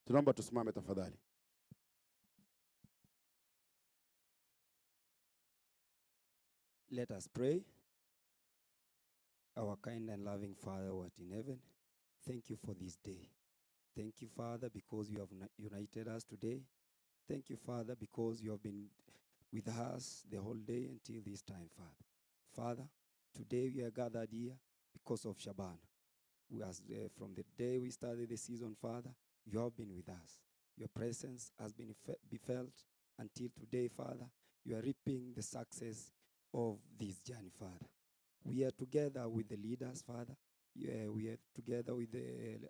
Tunaomba tusimame tafadhali. Let us pray. Our kind and loving Father who art in heaven, thank you for this day. Thank you, Father, because you have united us today. Thank you, Father, because you have been with us the whole day until this time, Father. Father, today we are gathered here because of Shabana. From the day we started the season, Father, you have been with us. Your presence has been felt until today, Father. You are reaping the success of this journey, Father. We are together with the leaders, Father. Yeah, we are together with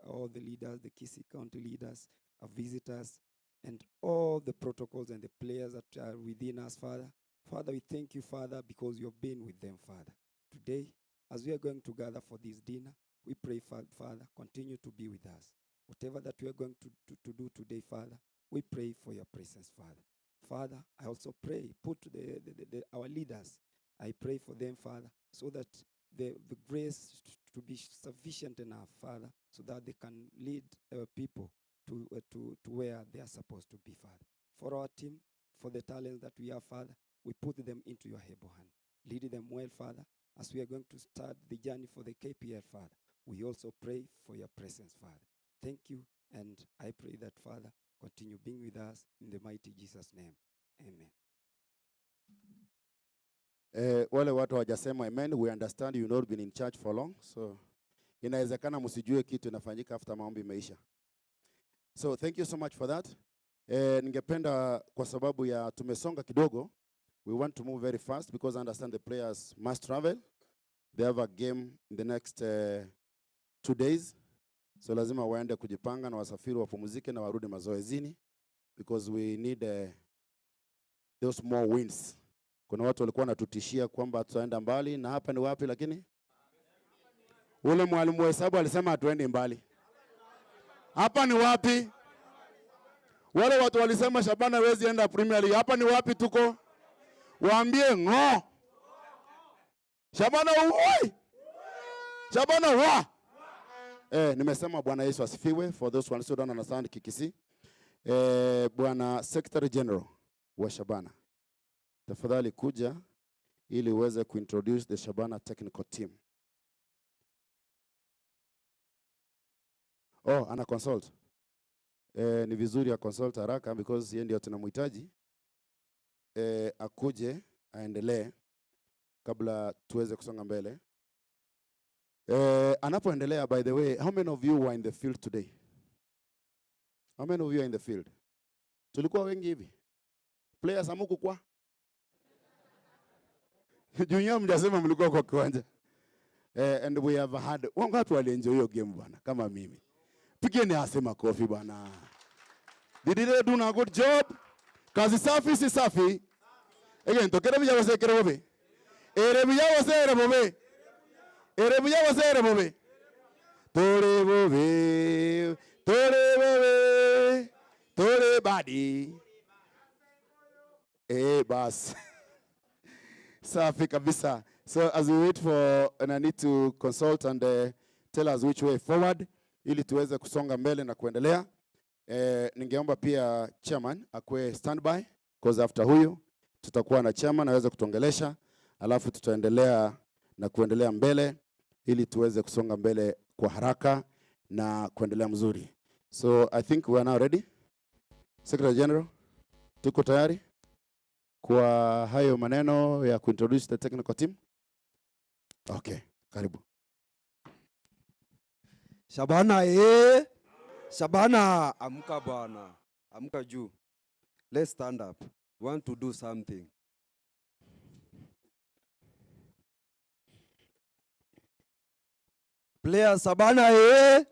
all the leaders, the Kisii County leaders, our visitors, and all the protocols and the players that are within us, Father. Father, we thank you, Father, because you have been with them, Father. Today, as we are going to gather for this dinner, we pray, Father, continue to be with us. Whatever that we are going to do today, Father, we pray for your presence, Father. Father, I also pray, put our leaders, I pray for them, Father, so that the grace to be sufficient enough, Father, so that they can lead our people to where they are supposed to be, Father. For our team, for the talents that we have, Father, we put them into your able hand. Lead them well, Father, as we are going to start the journey for the KPL, Father. We also pray for your presence, Father. Thank you, and I pray that, Father, continue being with us in the mighty Jesus' name. Amen. Wale watu hawajasema amen, we understand you've not been in church for long, so inawezekana msijue kitu inafanyika after maombi imeisha. So thank you so much for that. Ningependa kwa sababu ya tumesonga kidogo, we want to move very fast because I understand the players must travel. They have a game in the next 2 days. So lazima waende kujipanga na wasafiri wapumzike na warudi mazoezini because we need those more wins. Kuna watu walikuwa wanatutishia kwamba tutaenda mbali na hapa ni wapi, lakini ule mwalimu wa hesabu alisema hatuendi mbali. Hapa ni wapi? Wale watu walisema Shabana hawezi enda Premier League. Hapa ni wapi tuko? Waambie ngo. Shabana oi. Shabana wa. Nimesema Bwana Yesu asifiwe. For those who don't understand Kikisi. Bwana Secretary General wa Shabana, tafadhali kuja ili uweze kuintroduce the Shabana technical team. Oh, ana consult. Ni vizuri ya consult haraka because yeye ndio tunamhitaji. Akuje aendelee kabla tuweze kusonga mbele. Anapoendelea, by the way, how many of you were in the field today? How many of you are in the field? Tulikuwa wengi hivi. Players hamuku kwa? Junior mjasema mlikuwa kwa kiwanja. And we have had wangapi walienjoy hiyo game bwana kama mimi? Pigeni asema kofi bwana. Did they do a good job? Kazi safi si safi? Again, tokere bija bose kere bobe. Ere bija bose ere bobe. Ere bija bose ere bobe. Tore bobe. Tore bobe. Tore badi. Bas. Safi kabisa. So as we wait for Nani to consult and tell us which way forward ili tuweze kusonga mbele na kuendelea. Ningeomba pia chairman akue standby because after huyu tutakuwa na chairman aweze kutuongelesha, alafu tutaendelea na kuendelea mbele ili tuweze kusonga mbele kwa haraka na kuendelea mzuri. So I think we are now ready. Secretary General, tuko tayari kwa hayo maneno ya kuintroduce the technical team? Okay, karibu. Shabana Shabana, amka bwana. Amka juu. Let's stand up. We want to do something. Players, Shabana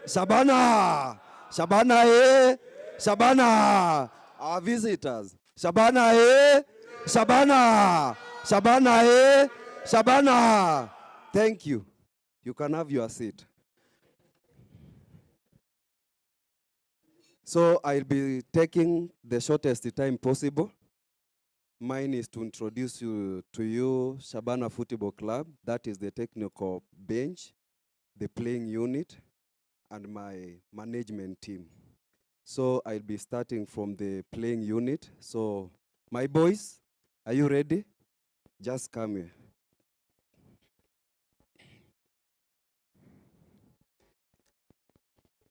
Shabana. Shabana Shabana. Our visitors. Shabana Shabana. Shabana Shabana. Thank you. You can have your seat. So I'll be taking the shortest time possible. Mine is to introduce you to you Shabana Football Club. That is the technical bench, the playing unit, and my management team. So I'll be starting from the playing unit. So my boys, are you ready? Just come here.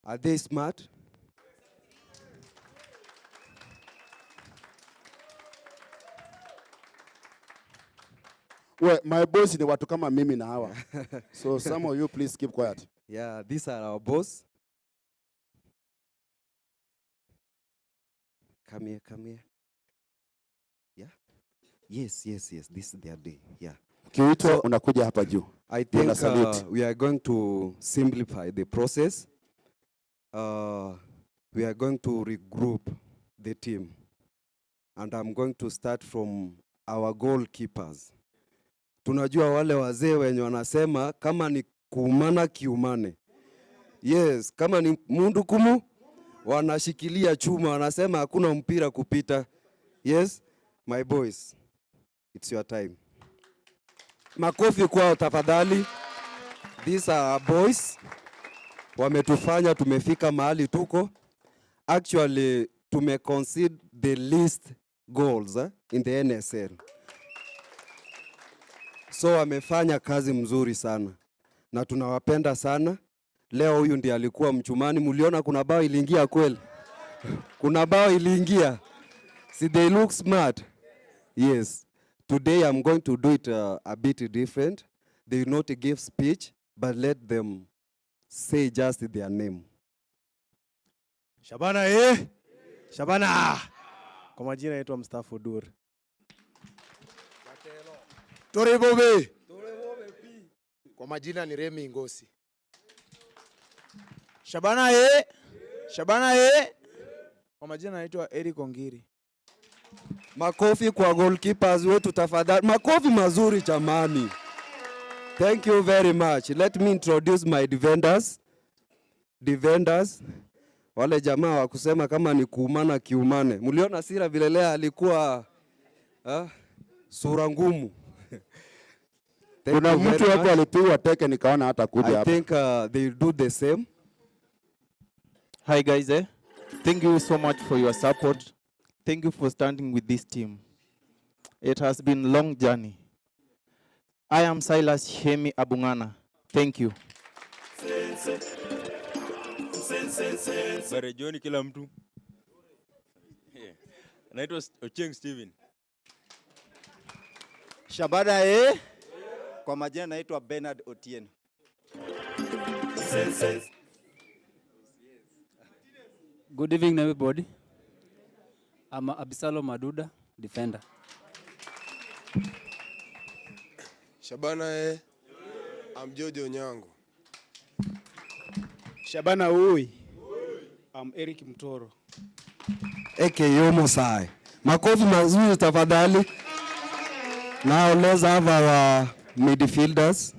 Are they smart? Well, my boys ni watu kama mimi na hawa. So some of you please keep quiet. Yeah, these are our boss. Come here, come here. Yeah. Yes, yes, yes. This is their day. Yeah. Ukiitwa So- unakuja hapa juu. I think salute. We are going to simplify the process. We are going to regroup the team. And I'm going to start from our goalkeepers. Tunajua wale wazee wenye wanasema kama ni kuumana kiumane. Yes, kama ni mundu kumu wanashikilia chuma wanasema hakuna mpira kupita. Yes, my boys, it's your time. Makofi kwao tafadhali. These are our boys. Wametufanya tumefika mahali tuko. Actually, tume concede the least goals in the NSL. So wamefanya kazi mzuri sana na tunawapenda sana. Leo huyu ndiye alikuwa mchumani. Mliona kuna bao iliingia kweli? Kuna bao iliingia. See, they look smart. Yes. Today I'm going to do it a bit different. They will not give speech, but let them say just their name. Shabana eh? Shabana. Kwa majina naitwa Mustafa Odur. Torebobe. Kwa majina ni Remi Ngosi. Shabana eh? Shabana eh? Kwa majina naitwa Eric Ongiri. Makofi kwa goalkeepers wetu tafadhali. Makofi mazuri jamani. Thank you very much. Let me introduce my defenders. Defenders. Wale jamaa wa kusema kama ni kuumana kiumane. Mliona Sira vilelea alikuwa sura ngumu. Thank Kuna you very mtu hapo much. Alipigwa teke nikaona hata kuja I hapa. think they do the same. Hi guys, eh? Thank you so much for your support. Thank you for standing with this team. It has been a long journey. I am Silas Shemi Abungana. Thank you. Habari jioni kila mtu. Yeah. Naitwa Ochieng Steven. Shabana eh? Kwa majina naitwa Bernard Otieno. Good evening, everybody. I'm Abisalo Maduda, defender. Shabana eh? I'm Jojo Nyango. Shabana oi. I'm Eric Mtoro. AKA Mosai. Makofi mazuri tafadhali. Now let's have our midfielders.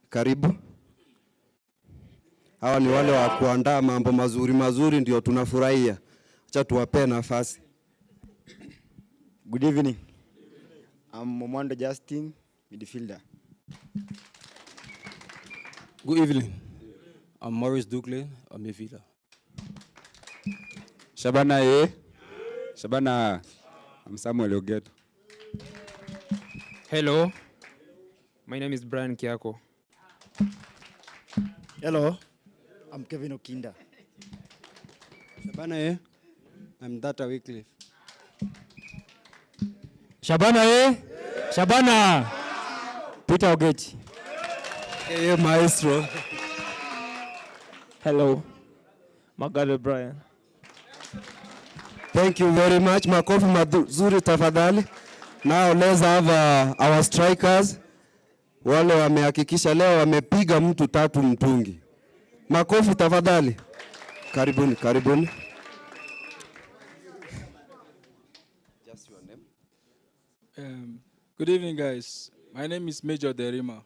Karibu. Hawa ni wale wa kuandaa mambo mazuri mazuri, ndio tunafurahia. Acha tuwapee nafasi. Good evening. I'm Momando Justin, midfielder. Good evening. I'm Maurice Dukley, a midfielder. Shabana eh? Shabana, I'm Samuel Ogeto. Hello, my name is Brian Kiako. Hello, I'm Kevin Okinda. Shabana eh? I'm Data Wycliffe. Shabana eh? Shabana! Peter Ogechi. Hey, maestro. Hello, Magalo Brian. Thank you very much. Makofi mazuri tafadhali. Now let's have our strikers. Wale wamehakikisha leo wamepiga mtu tatu mtungi. Makofi tafadhali. Karibuni, karibuni. Just your name. Good evening, guys. My name is Major Derima.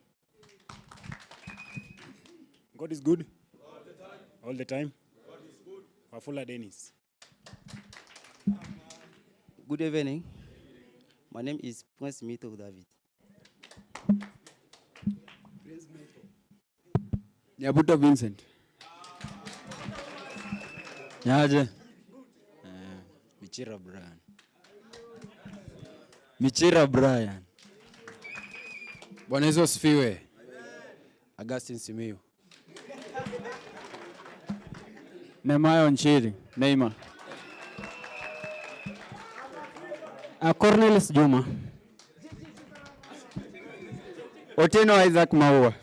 God is good. All the time. All the time. God is good. Wafula Dennis. Good evening. My name is Prince Mito David. Nyabuto Vincent. Niaje? Michira Brian. Michira Brian. Bwana Yesu asifiwe. Augustine Simiyu. Nehemiah Onchiri, Neymar. Cornelis Juma. Otieno Isaac Maua.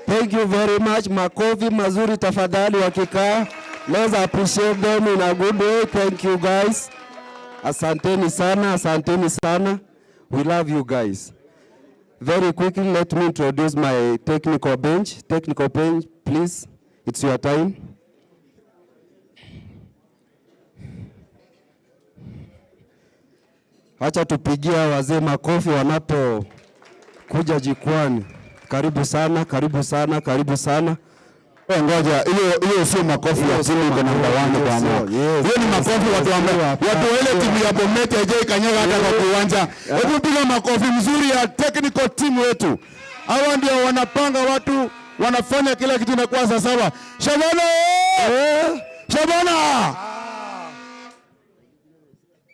Thank you very much. Makofi mazuri tafadhali wakikaa. Let's appreciate them in a good way. Thank you guys. Asanteni sana, asanteni sana. We love you guys. Very quickly, let me introduce my technical bench. Technical bench, please. It's your time. Acha tupigia wazee makofi wanapokuja jukwani. Karibu sana, karibu sana, karibu sana. Ngoja, hiyo sio makofi ya timu iko namba 1 bwana. Hiyo ni makofi watu wa ile timu ya Bomet haijaikanyaga hata kwa kiwanja. Hebu piga makofi mzuri ya technical team wetu. Hawa ndio wanapanga watu, wanafanya kila kitu inakuwa sawa. Shabana! Shabana!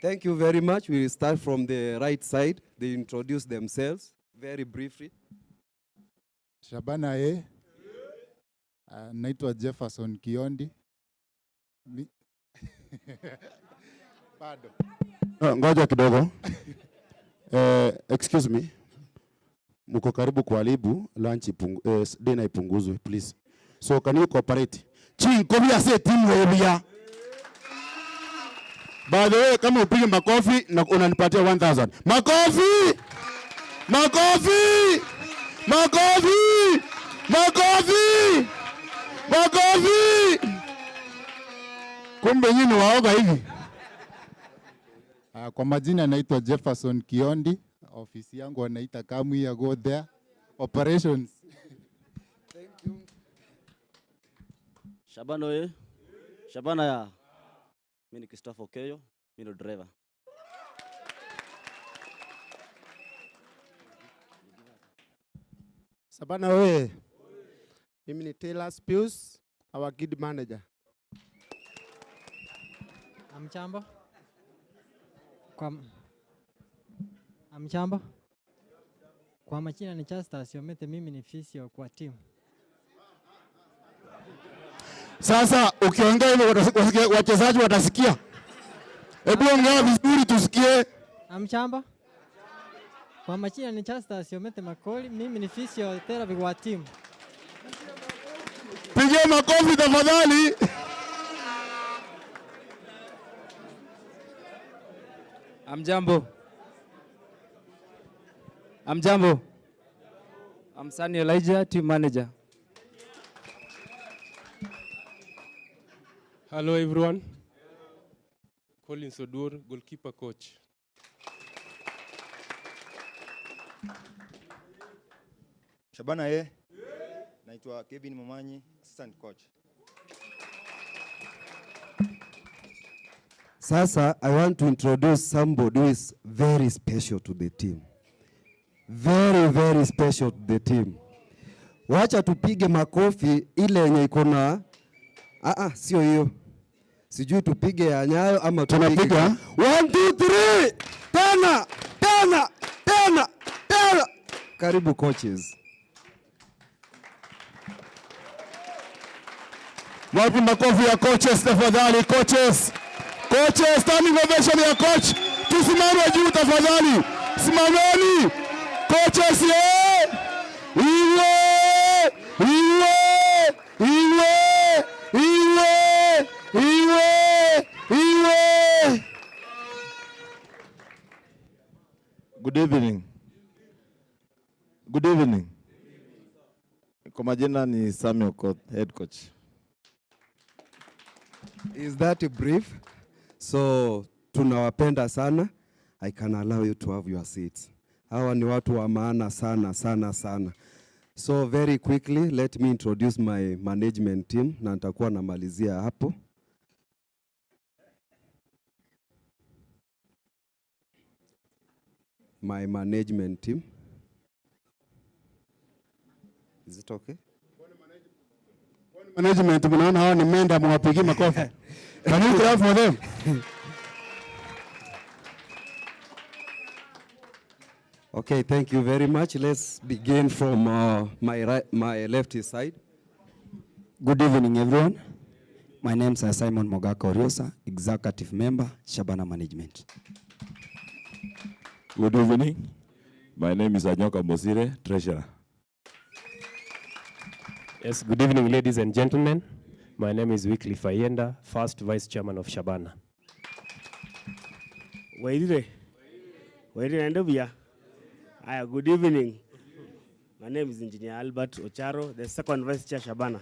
Thank you very much. We will start from the right side. They introduce themselves very briefly. Shabana eh. Naitwa Jefferson Kiondi. Bado. Ngoja kidogo. Excuse me. Mko karibu kuharibu lunch dinner ipunguzwe please. So can you cooperate? Chinko se timu ya. By the way, kama upige makofi na unanipatia 1000. Makofi! Makofi! Makofi! Makofi! Makofi! Kumbe nyinyi waoga hivi. Kwa majina naitwa Jefferson Kiondi. Ofisi yangu wanaita Kamwi ya go there. Operations. Thank you. Shabana oye. Shabana ya. Mimi ni Christopher Okeyo, mimi ndo driver. Shabana oye. Mimi ni Taylor Spears, our guild manager. Amchambo. Amchambo. Kwa majina ni Chester Siomete, mimi ni physio kwa team. Sasa ukiongea hivyo wachezaji watasikia. Hebu ongea vizuri tusikie. Amchamba. Kwa majina ni Chester Siomete Makoli, mimi ni physiotherapy wa team. Pigia makofi tafadhali. Amjambo. Amjambo. I'm Sunny Elijah, team manager. Hello everyone. Collins Odur, goalkeeper coach. Shabana eh. Naitwa Kevin Momanyi, assistant coach. Sasa I want to introduce somebody who is very special to the team. Very, very special to the team. Wacha tupige makofi ile yenye iko na sio hiyo. Sijui tupige ya Nyayo ama tunapiga. 1 2 3. Tena, tena, tena, tena. Karibu coaches. Wapi makofi ya coaches tafadhali, coaches. Coaches, standing ovation ya coach. Tusimame juu tafadhali. Simameni. Coaches ye. Iwe. Iwe. Iwe. Iwe. Iwe. Iwe. Good evening. Good evening. Kwa majina ni Samuel Okoth, head coach. Is that a brief? So tunawapenda sana. I can allow you to have your seats. Hawa ni watu wa maana sana sana sana. So very quickly let me introduce my management team na nitakuwa namalizia hapo. My management team. Is it okay? Management, mnaona hawa ni menda, mwapigie makofi. Can you clap for them? Okay, thank you very much. Let's begin from my right, my left side. Good evening, everyone. My name is Simon Mogaka Oriosa, Executive Member, Shabana Management. Good evening. My name is Anyoka Mosire, Treasurer. Yes, good evening, ladies and gentlemen. My name is Wycliffe Ayenda, First Vice Chairman of Shabana. Wairire. Wairire Ndobia. Good evening. My name is Engineer Albert Ocharo, the Second Vice Chair Shabana.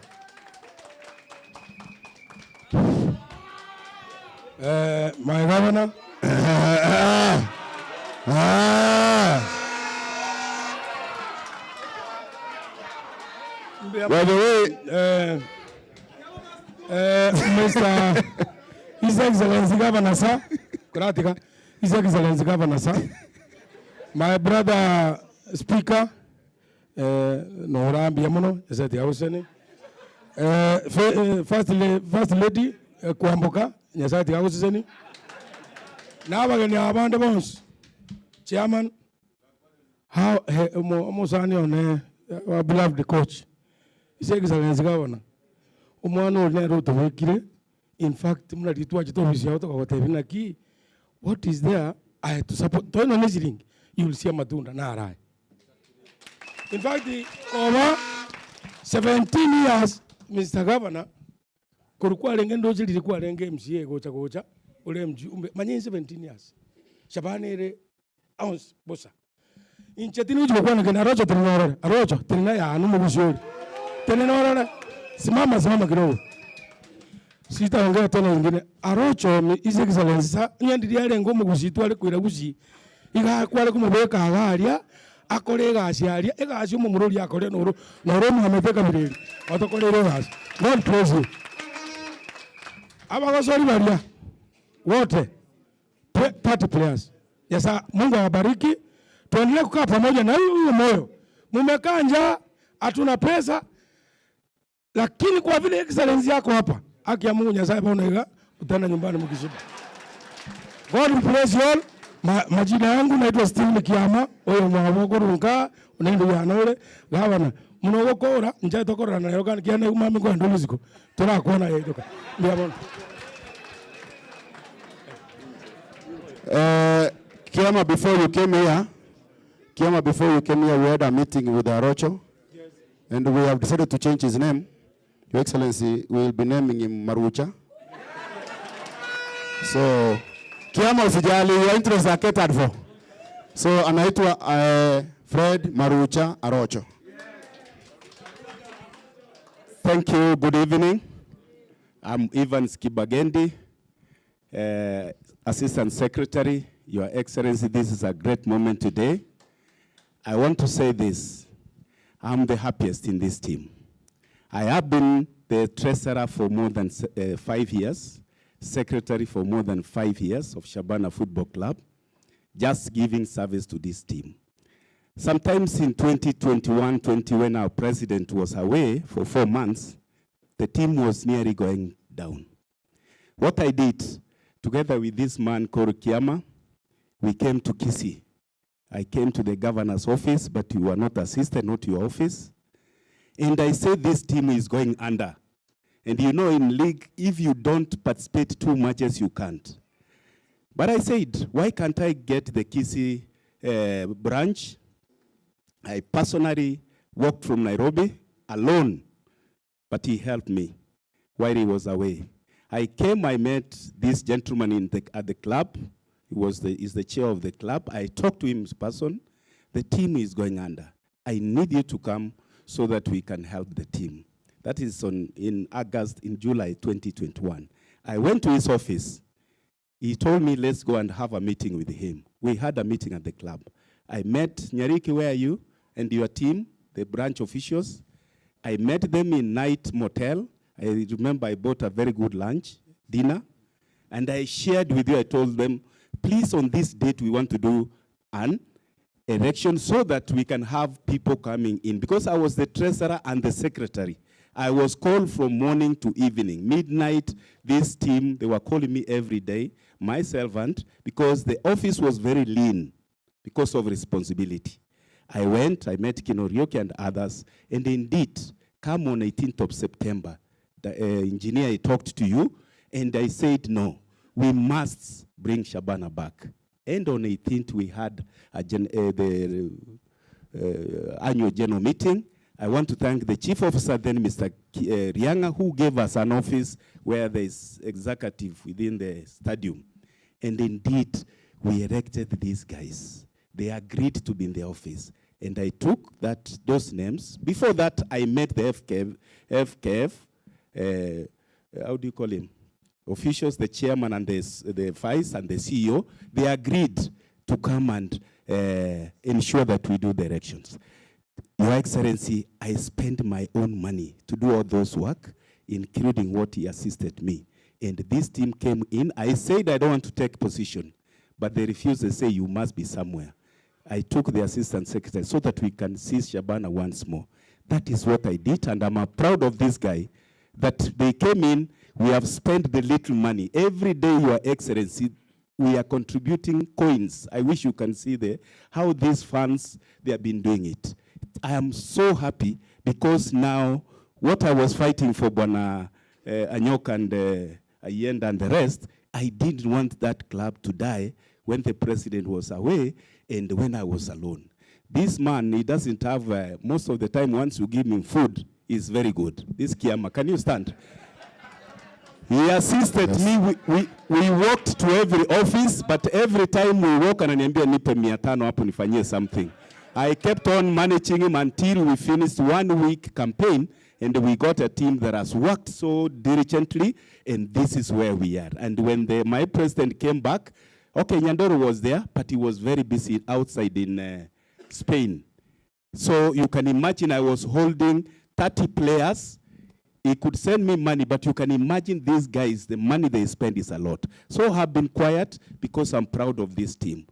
My governor. By the way, Mr. His Excellency Governor, sir. Kuratika. His Excellency Governor, sir. My brother Speaker, Norambi Yamono, Eseti First Lady, Kwamboka, Nyasati Auseni. Now we're going to bonds. Chairman, how Mosani on our beloved coach. His Excellency Governor. Omwana ori nere otobekire. In fact, muna litwa chito ofisi yao tokagotebi naki what is there I had to support toino nesiring you will see matunda na arai. In fact, over 17 years Mr. Governor kurukwa renge ndoche lilikuwa renge MCA gocha gocha ule mji umbe manye 17 years. Shabana ounce bosa. Inchetini ujo kwa ngena rojo tinora rojo tinina ya anu mugushori. Tinora simama simama kidogo. Sitaongea tena nyingine. Arocho ni His Excellency sa nyandiri arengo mugushitwa ale kwira gushi. Iga kwale kumubeka agaria akore egasi aria egasi omomurori akore noro noro muhamete kabireri. Otokorere egasi. God bless you. Abagosori baria wote party players. Yasa Mungu awabariki. Tuendelee kukaa pamoja na huyo moyo. Mumekaa njaa, hatuna pesa. Lakini kwa vile excellency yako hapa, haki ya Mungu Nyasaye bwana iga utaenda nyumbani mkishiba. God bless you all. Majina yangu naitwa Stephen Kiama, oyo mwaboko runka, unaenda yanole, gavana. Munogokora, njaye tokora na yoga kiana umami kwa nduliziko. Turakuona yedoka. Ndiabona. Kiama, before you came here, Kiama, before you came here, we had a meeting with Arocho. Yes. And we have decided to change his name. Your Excellency, we will be naming him Marucha. So, Kiama usijali, your interests are catered for. So, anaitwa Fred Marucha Arocho. Thank you. Good evening. I'm Evans Kibagendi, Assistant Secretary. Your Excellency, this is a great moment today. I want to say this. I'm the happiest in this team. I have been the treasurer for more than 5 years, secretary for more than 5 years of Shabana Football Club, just giving service to this team. Sometimes in 2021-20, when our president was away for 4 months, the team was nearly going down. What I did, together with this man, Koru Kiama, we came to Kisii. I came to the governor's office, but you were not assisted, not your office. And I said this team is going under. And you know, in league, if you don't participate 2 matches, you can't. But I said, why can't I get the Kisii branch? I personally walked from Nairobi alone, but he helped me while he was away. I came, I met this gentleman at the club. He is the chair of the club. I talked to him in person. The team is going under. I need you to come so that we can help the team. That is in August, in July 2021. I went to his office. He told me, let's go and have a meeting with him. We had a meeting at the club. I met Nyariki, where are you? And your team, the branch officials. I met them in Night Motel. I remember I bought a very good lunch, dinner. And I shared with you, I told them, please, on this date, we want to do an election so that we can have people coming in. Because I was the treasurer and the secretary. I was called from morning to evening. Midnight, this team, they were calling me every day, my servant, because the office was very lean because of responsibility. I went, I met Kinorioki and others, and indeed, come on 18th of September, the engineer, he talked to you, and I said, no, we must bring Shabana back. And on 18th, we had the annual general meeting. I want to thank the chief officer then, Mr. Rianga, who gave us an office where there is executive within the stadium. And indeed, we erected these guys. They agreed to be in the office. And I took those names. Before that, I met the FKF, how do you call him? Officials, the chairman and the vice and the CEO. They agreed to come and ensure that we do the elections. Your Excellency, I spent my own money to do all those work, including what he assisted me. And this team came in. I said I don't want to take position, but they refused. They say, you must be somewhere. I took the assistant secretary so that we can see Shabana once more. That is what I did, and I'm proud of this guy, that they came in, we have spent the little money. Every day, Your Excellency, we are contributing coins. I wish you can see how these funds, they have been doing it. I am so happy because now what I was fighting for Bwana Anyok and Ayenda and the rest, I didn't want that club to die when the president was away and when I was alone. This man, he doesn't have, most of the time once you give him food, he's very good. This Kiama, can you stand? He assisted me. We walked to every office, but every time we walk, ananiambia nipe 500 hapo nifanyie something. I kept on managing him until we finished 1 week campaign, and we got a team that has worked so diligently, and this is where we are. And when my president came back, okay, Nyandoro was there, but he was very busy outside in Spain. So you can imagine I was holding 30 players. He could send me money, but you can imagine these guys, the money they spend is a lot. So I've been quiet because I'm proud of this team.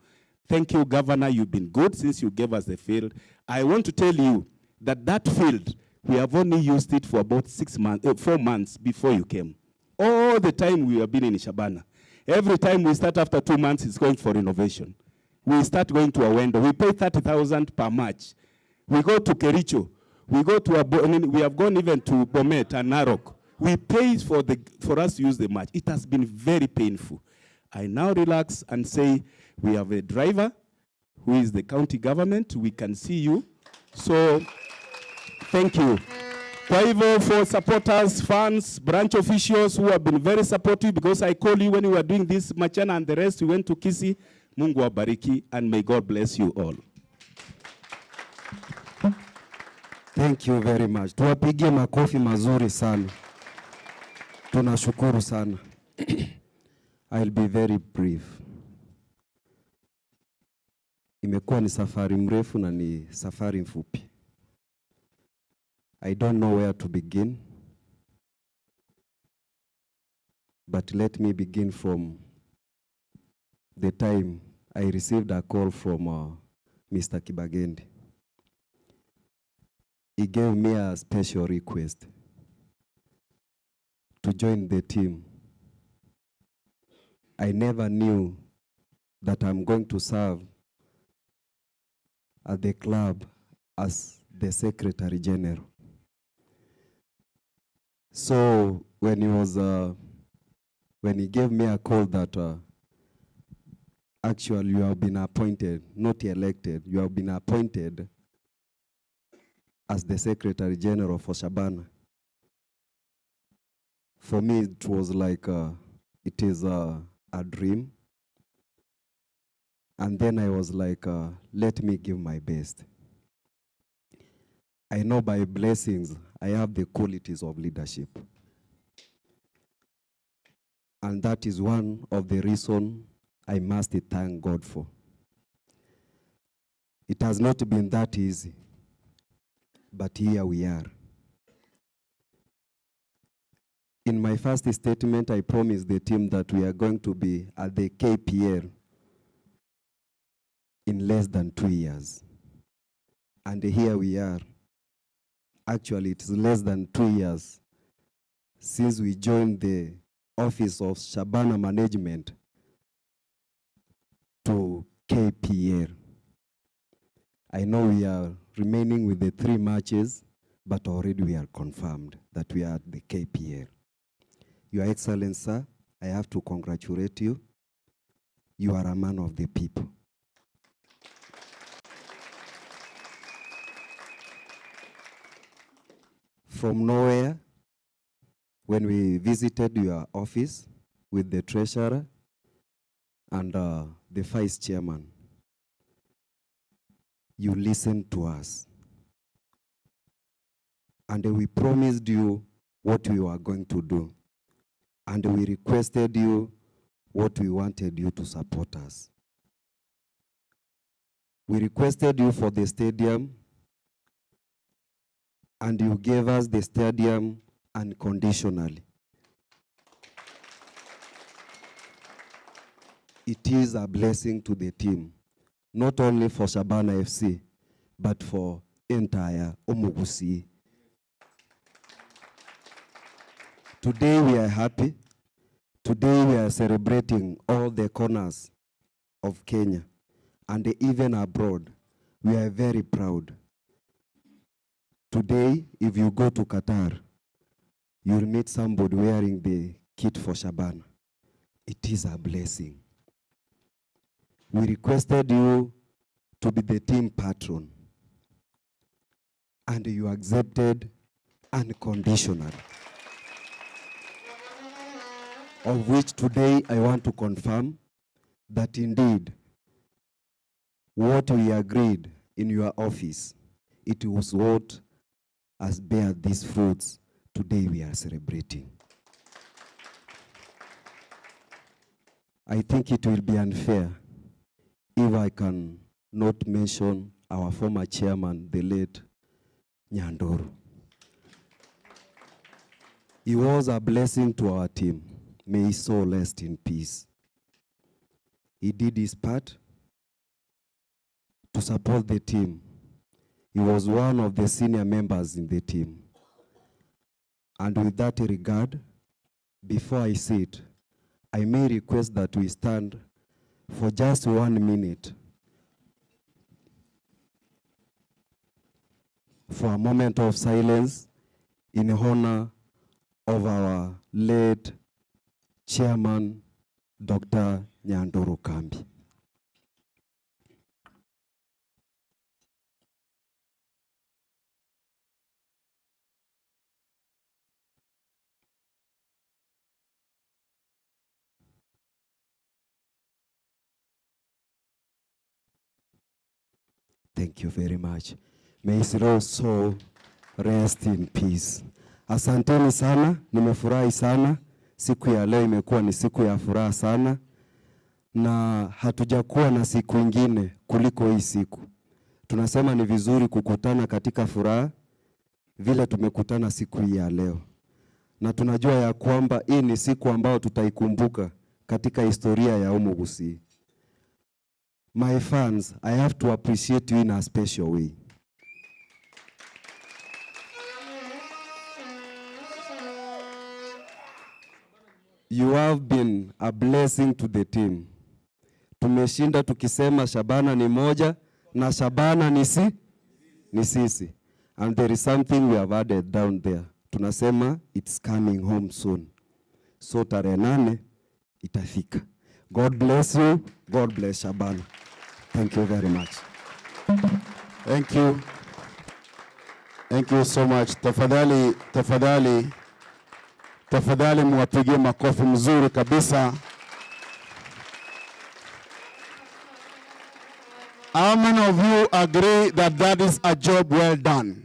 Thank you, Governor. You've been good since you gave us the field. I want to tell you that that field, we have only used it for about 4 months before you came. All the time we have been in Shabana. Every time we start after 2 months, it's going for renovation. We start going to Awendo. We pay 30,000 per match. We go to Kericho. We go to, we have gone even to Bomet and Narok. We pay for us to use the match. It has been very painful. I now relax and say, we have a driver who is the county government. We can see you. So thank you. Kwa hivyo, for supporters, fans, branch officials who have been very supportive, because I call you when we were doing this, Machana and the rest, we went to Kisii. Mungu awabariki, and may God bless you all. Thank you very much. Tuwapigie makofi mazuri sana. Tunashukuru sana. I'll be very brief. Imekuwa ni safari mrefu na ni safari mfupi. I don't know where to begin, but let me begin from the time I received a call from Mr. Kibagendi. He gave me a special request to join the team. I never knew that I'm going to serve at the club as the Secretary General. So when he gave me a call that actually you have been appointed, not elected, you have been appointed as the Secretary General for Shabana. For me, it was like it is a dream. And then I was like, let me give my best. I know by blessings, I have the qualities of leadership. And that is one of the reasons I must thank God for. It has not been that easy, but here we are. In my first statement, I promised the team that we are going to be at the KPL in less than 2 years. And here we are Actually, it's less than 2 years since we joined the office of Shabana Management to KPL. I know we are remaining with the three matches, but already we are confirmed that we are at the KPL. Your Excellency, sir, I have to congratulate you. You are a man of the people. From nowhere, when we visited your office with the treasurer and the vice chairman, you listened to us. And we promised you what we were going to do. And we requested you what we wanted you to support us. We requested you for the stadium, and you gave us the stadium unconditionally. It is a blessing to the team, not only for Shabana FC, but for entire Omugusii. Today we are happy. Today we are celebrating all the corners of Kenya and even abroad. We are very proud. Today, if you go to Qatar, you'll meet somebody wearing the kit for Shabana. It is a blessing. We requested you to be the team patron, and you accepted unconditionally. Of which today I want to confirm that indeed what we agreed in your office, it was what has bear these fruits today we are celebrating. I think it will be unfair if I can not mention our former chairman, the late Nyandoro. He was a blessing to our team. May his soul rest in peace. He did his part to support the team. He was one of the senior members in the team. And with that regard, before I sit, I may request that we stand for just 1 minute for a moment of silence in honor of our late chairman, Dr. Nyandoro Kambi. Thank you very much. May his soul rest in peace. Asanteni sana, nimefurahi sana. Siku ya leo imekuwa ni siku ya furaha sana, na hatujakuwa na siku ingine kuliko hii siku. Tunasema ni vizuri kukutana katika furaha vile tumekutana siku hii ya leo, na tunajua ya kwamba hii ni siku ambayo tutaikumbuka katika historia ya Omugusii. My fans, I have to appreciate you in a special way. You have been a blessing to the team. Tumeshinda tukisema Shabana ni moja na Shabana ni sisi. And there is something we have added down there. Tunasema it's coming home soon. So tarehe 8 itafika. God bless you. God bless Shabana. Thank you very much. Thank you. Thank you so much. Tafadhali, tafadhali, tafadhali muwapigie makofi mzuri kabisa. How many of you agree that that is a job well done?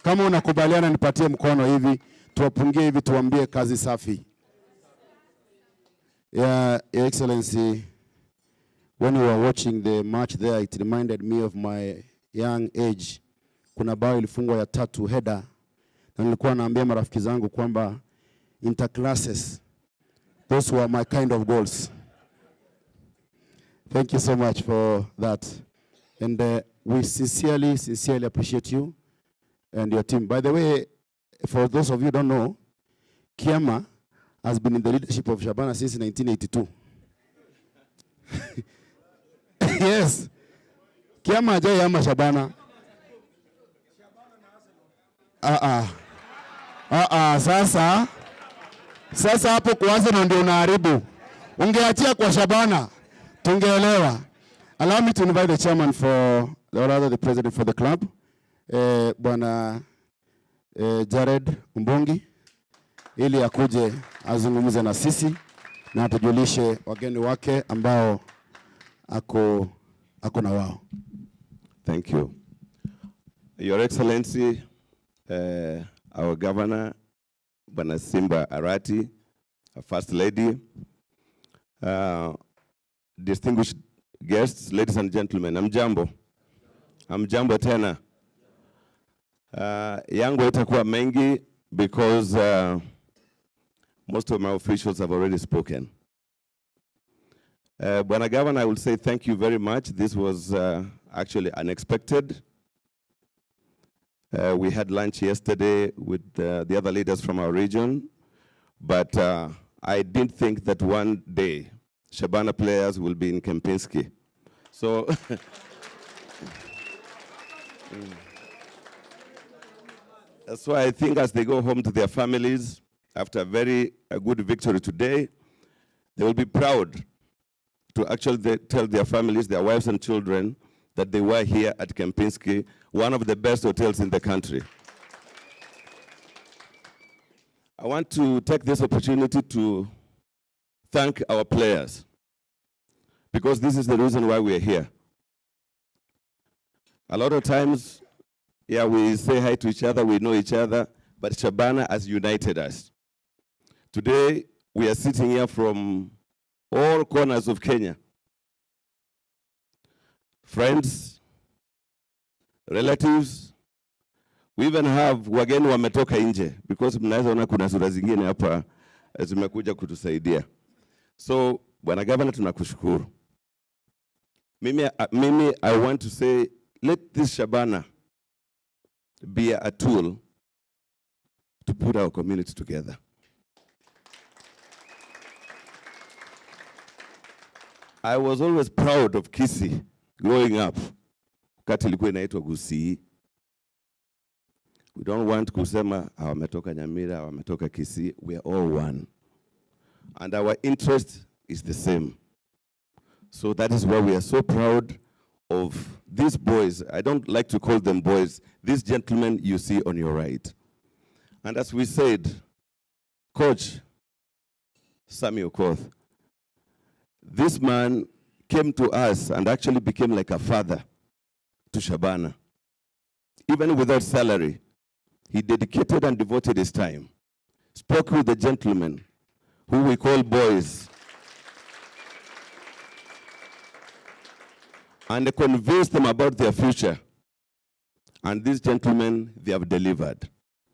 Kama unakubaliana nipatie mkono hivi, tuwapungie hivi, tuambie kazi safi. Yeah, Your Excellency, when we were watching the match there, it reminded me of my young age. Kuna bao ilifungwa ya tatu header, na nilikuwa naambia marafiki zangu kwamba interclasses, those were my kind of goals. Thank you so much for that. And we sincerely, sincerely appreciate you. and your team. By the way, for those of you who don't know, Kiama has been in the leadership of Shabana since 1982. Yes. Kiama hajai ama Shabana. Ah ah. Ah ah, sasa sasa hapo kwa Arsenal ndio unaharibu. Ungeachia kwa Shabana tungeelewa. Allow me to invite the chairman for, or rather the president for the club, Bwana Jared Mbungi, ili akuje azungumze na sisi na atujulishe wageni wake ambao ako na wao. Thank you. Your Excellency, our Governor, Bwana Simba Arati, our First Lady, distinguished guests, ladies and gentlemen, hamjambo. Hamjambo tena. Yangu itakuwa mengi because most of my officials have already spoken. Bwana Governor, I will say thank you very much. This was actually unexpected. We had lunch yesterday with the other leaders from our region, but I didn't think that one day Shabana players will be in Kempinski. So that's why I think as they go home to their families, after a good victory today, they will be proud to actually tell their families, their wives and children, that they were here at Kempinski, one of the best hotels in the country. I want to take this opportunity to thank our players, because this is the reason why we are here. A lot of times, yeah, we say hi to each other, we know each other, but Shabana has united us. Today, we are sitting here from all corners of Kenya. Friends, relatives, we even have wageni wametoka nje, because mnaweza ona kuna sura zingine hapa zimekuja kutusaidia. So, Bwana Governor, tunakushukuru. Mimi, I want to say, let this Shabana be a tool to put our community together. I was always proud of Kisii growing up. Wakati ilikuwa inaitwa Gusii. We don't want kusema wametoka Nyamira, wametoka Kisii. We are all one. And our interest is the same. So that is why we are so proud of these boys. I don't like to call them boys. These gentlemen you see on your right. And as we said, Coach Sammy Okoth, this man came to us and actually became like a father to Shabana. Even without salary, he dedicated and devoted his time, spoke with the gentlemen who we call boys, and convinced them about their future. And these gentlemen, they have delivered.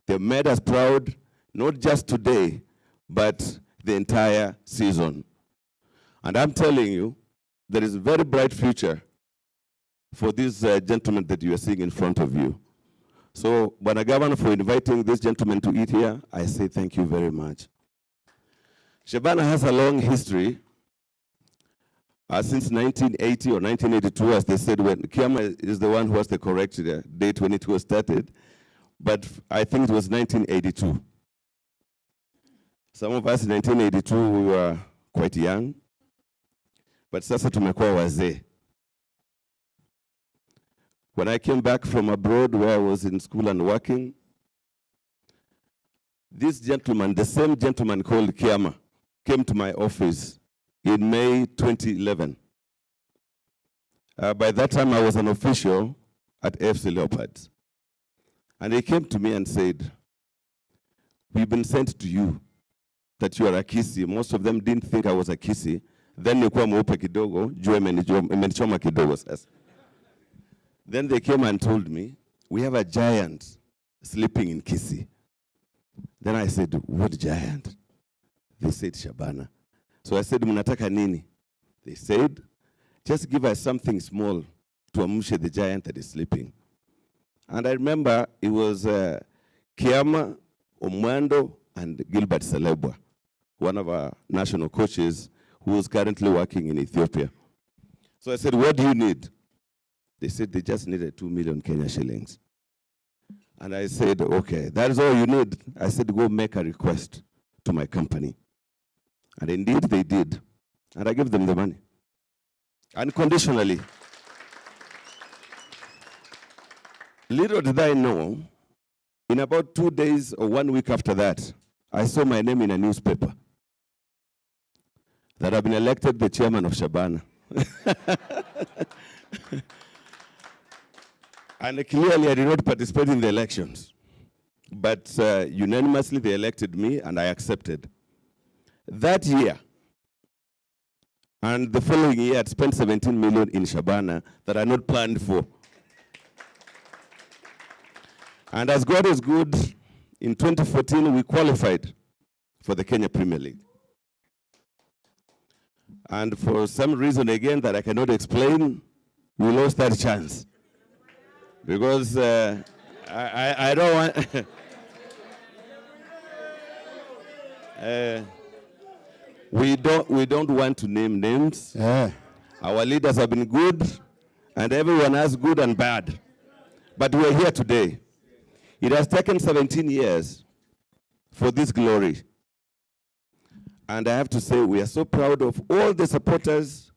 They made us proud, not just today, but the entire season. And I'm telling you, there is a very bright future for these gentlemen that you are seeing in front of you. So, Bwana Governor, for inviting this gentleman to eat here, I say thank you very much. Shabana has a long history. Since 1980 or 1982, as they said, when Kiama is the one who has the correct date when it was started, but I think it was 1982. Some of us in 1982, we were quite young, but sasa tumekuwa wazee. When I came back from abroad, where I was in school and working, this gentleman, the same gentleman called Kiama, came to my office in May 2011. By that time, I was an official at AFC Leopards. And he came to me and said, we've been sent to you, that you are a Kisii. Most of them didn't think I was a Kisii. Then nilikuwa mweupe kidogo, jua imenichoma kidogo sasa. Then they came and told me, we have a giant sleeping in Kisii. Then I said, what giant? They said, Shabana. So I said, mnataka nini? They said, just give us something small to amshe the giant that is sleeping. And I remember it was Kiama, Omwando, and Gilbert Selebwa, one of our national coaches who is currently working in Ethiopia. So I said, what do you need? They said they just needed 2 million Kenya shillings. And I said, okay, that is all you need. I said, go make a request to my company. And indeed they did. And I gave them the money. Unconditionally. Little did I know, in about 2 days or 1 week after that, I saw my name in a newspaper that I've been elected the chairman of Shabana. And clearly I did not participate in the elections. But unanimously they elected me and I accepted. That year, and the following year, I'd spent 17 million in Shabana that I not planned for. And as God is good, in 2014, we qualified for the Kenya Premier League. And for some reason, again, that I cannot explain, we lost that chance. Because I don't want... We don't want to name names. Yeah. Our leaders have been good, and everyone has good and bad. But we are here today. It has taken 17 years for this glory. And I have to say, we are so proud of all the supporters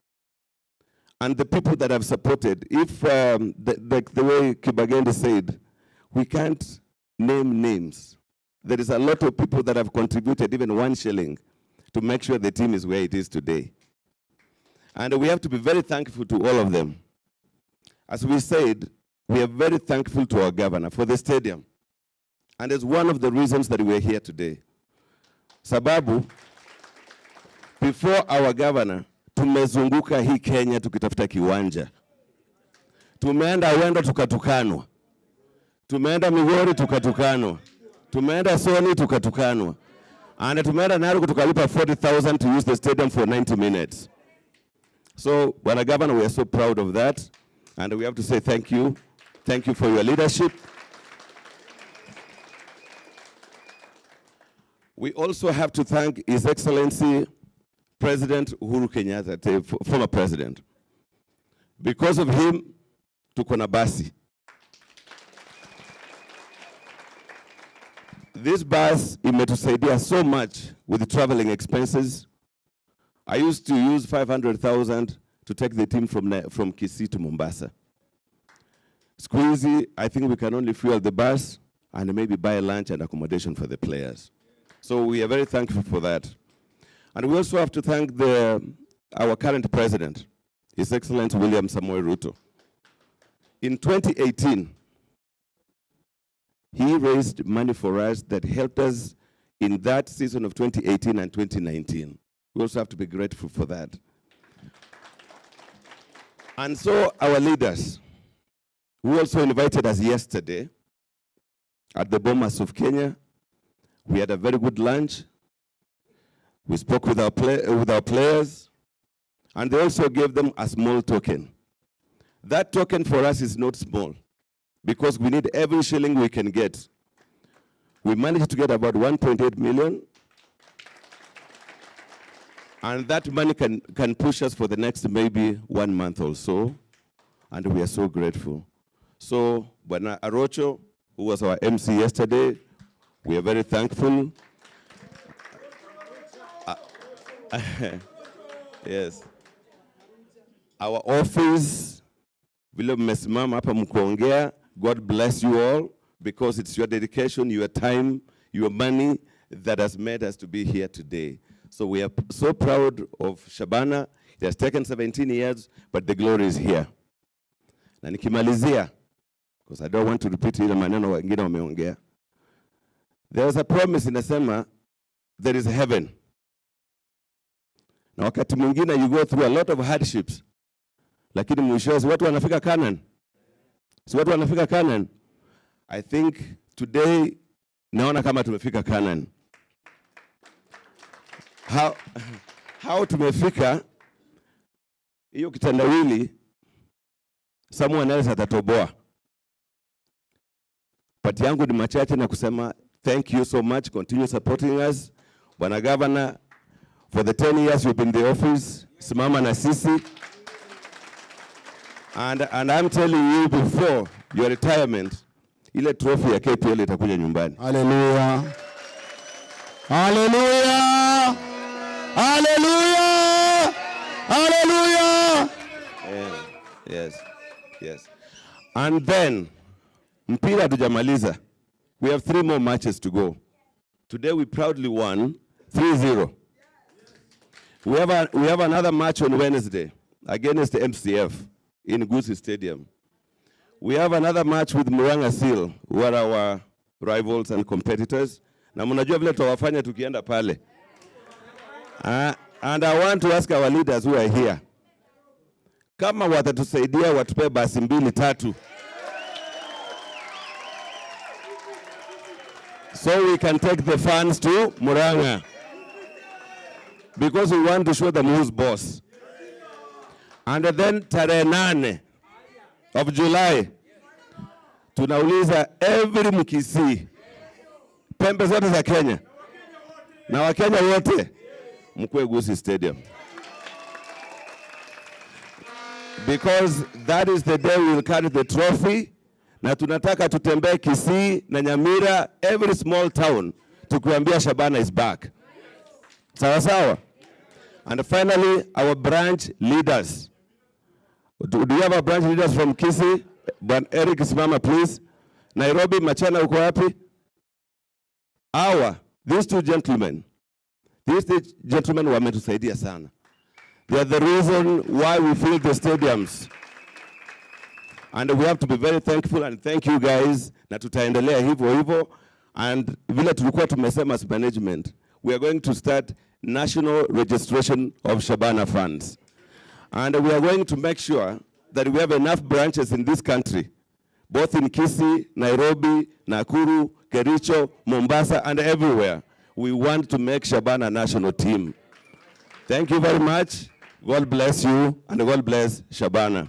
and the people that have supported. If, the way Kibagendi said, we can't name names. There is a lot of people that have contributed even 1 shilling to make sure the team is where it is today. And we have to be very thankful to all of them. As we said, we are very thankful to our governor for the stadium. And it's one of the reasons that we are here today. Sababu, before our governor, tumezunguka hii Kenya tukitafuta kiwanja. Tumeenda Wendo tukatukanwa. Tumeenda Migori tukatukanwa. Tumeenda Sony tukatukanwa. And tumeenda Narok tukalipa 40,000 to use the stadium for 90 minutes. So, Bwana Governor, we are so proud of that. And we have to say thank you. Thank you for your leadership. We also have to thank His Excellency President Uhuru Kenyatta, the former president. Because of him, tuko na basi. This bus imetusaidia so much with the traveling expenses. I used to use 500,000 to take the team from Kisii to Mombasa. Squeezy, I think we can only fuel the bus and maybe buy lunch and accommodation for the players. So we are very thankful for that. And we also have to thank our current president, His Excellency William Samoei Ruto. In 2018, he raised money for us that helped us in that season of 2018 and 2019. We also have to be grateful for that. And so our leaders, who also invited us yesterday at the Bomas of Kenya, we had a very good lunch. We spoke with our players, and they also gave them a small token. That token for us is not small, because we need every shilling we can get. We managed to get about 1.8 million, and that money can push us for the next maybe 1 month or so, and we are so grateful. So, Bwana Arocho, who was our MC yesterday, we are very thankful. Yes. Our office, vile mmesimama hapa mkuongea, God bless you all, because it's your dedication, your time, your money that has made us to be here today. So we are so proud of Shabana. It has taken 17 years, but the glory is here. Na nikimalizia, because I don't want to repeat ile maneno wengine wameongea. There is a promise inasema, there is heaven. Na wakati mwingine you go through a lot of hardships. Lakini mwisho si watu wanafika Canaan. Si watu wanafika Canaan. I think today naona kama tumefika Canaan. How tumefika hiyo kitendawili, someone else atatoboa. Pati yangu ni machache na kusema thank you so much, continue supporting us. Bwana Governor, for the 10 years you've been in the office, simama na sisi. And I'm telling you before your retirement, ile trophy ya KPL itakuja nyumbani. Hallelujah. Hallelujah. Hallelujah. Hallelujah. Yeah. Yes. Yes. And then mpira hatujamaliza. We have 3 more matches to go. Today we proudly won 3-0. We have another match on Wednesday against the MCF in Gusii Stadium. We have another match with Murang'a Seal, who are our rivals and competitors. Na mnajua vile tutawafanya tukienda pale. And I want to ask our leaders who are here, kama watatusaidia watupe basi 2 3, so we can take the fans to Murang'a, because we want to show them who's boss. And then tarehe 8 of July tunauliza every Mkisii pembe zote za Kenya na Wakenya wote mkue Gusii Stadium, because that is the day we will carry the trophy. Na tunataka tutembee Kisii na Nyamira, every small town, tukiambia Shabana is back. Sawa sawa. And finally, our branch leaders. Do you have our branch leaders from Kisii? Bwana Eric simama please. Nairobi, Machana uko wapi? These two gentlemen. These two gentlemen wametusaidia sana. They are the reason why we fill the stadiums. And we have to be very thankful and thank you guys. Na tutaendelea hivyo hivyo. And vile tulikuwa tumesema as management, we are going to start national registration of Shabana funds. And we are going to make sure that we have enough branches in this country, both in Kisii, Nairobi, Nakuru, Kericho, Mombasa, and everywhere. We want to make Shabana a national team. Thank you very much. God bless you, and God bless Shabana.